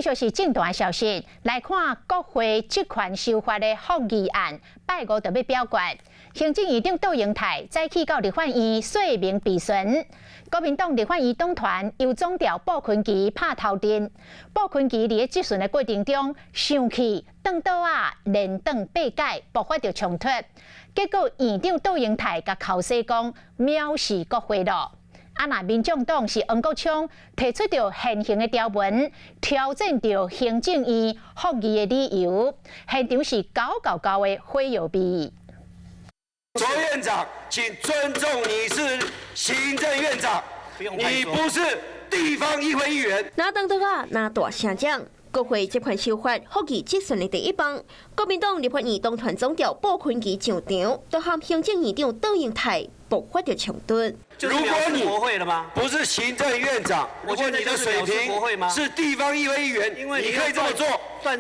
繼續是政壇消息，來看國會職權修法的覆議案，拜五就欲表決。行政院長卓榮泰早起到立法院說明備詢，國民黨立法院黨團由總召布坤琪拍頭陣，布坤琪佇咧質詢的過程中，生氣轉桌仔，連轉八擺，爆發著衝突，結果院長卓榮泰共口說講藐視國會咯。啊！若民眾黨是黃國昌提出著現行的條文，挑戰著行政院覆議的理由，現場是厚厚厚的火藥味。卓院長，請尊重你是行政院長，你不是地方議會議員。拿轉桌仔，拿大聲講。國會職權修法覆議質詢的第一棒，國民黨立法院黨團總召布坤琪上場，就和行政院長卓榮泰爆發著衝突。如果你不是行政院長，如果你的水平是地方議會議員，你可以這麼做。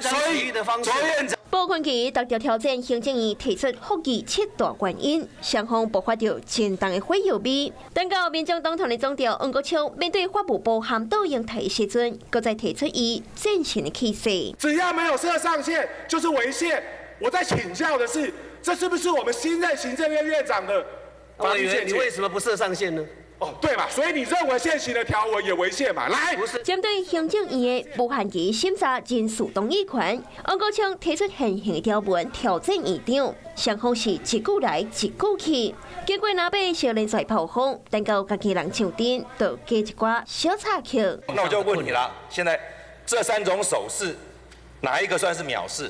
所以卓院長。布坤琪逐條挑戰行政院提出覆議七大原因，雙方爆發著真重的火藥味。等到民眾黨團的總召黃國昌面對法務部和卓榮泰的時陣，閣再提出伊戰神的氣勢。只要沒有設上限，就是違憲。我在請教的是，這是不是我們新任行政院院長的法律見解？你為什麼不設上限呢？哦，對嘛，所以你認為現行的條文也違憲嘛？來，針對行政院的無限期審查人事動議權，黃國昌提出現行的條文挑戰院長，雙方是一句來一句去，結果若變小連續炮轟，等到家己人上陣，就加一寡小插曲。那我就問你啦，現在這三種手勢，哪一個算是藐視？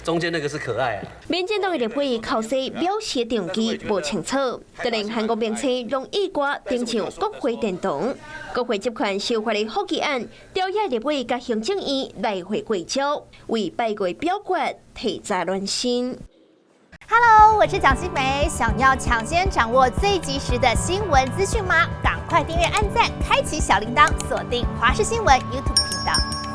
中間那個是可愛啊。民進黨的立委口說藐視動機無清楚，就連韓國明星攏意外登上國會殿堂。國會職權修法的覆議案，朝野立委佮行政院來回過招，為拜五表決提早暖身。 Hello，我是蔣新梅，想要搶先掌握最及時的新聞資訊嗎？趕快訂閱、按讚、開啟小鈴鐺，鎖定華視新聞 YouTube 頻道。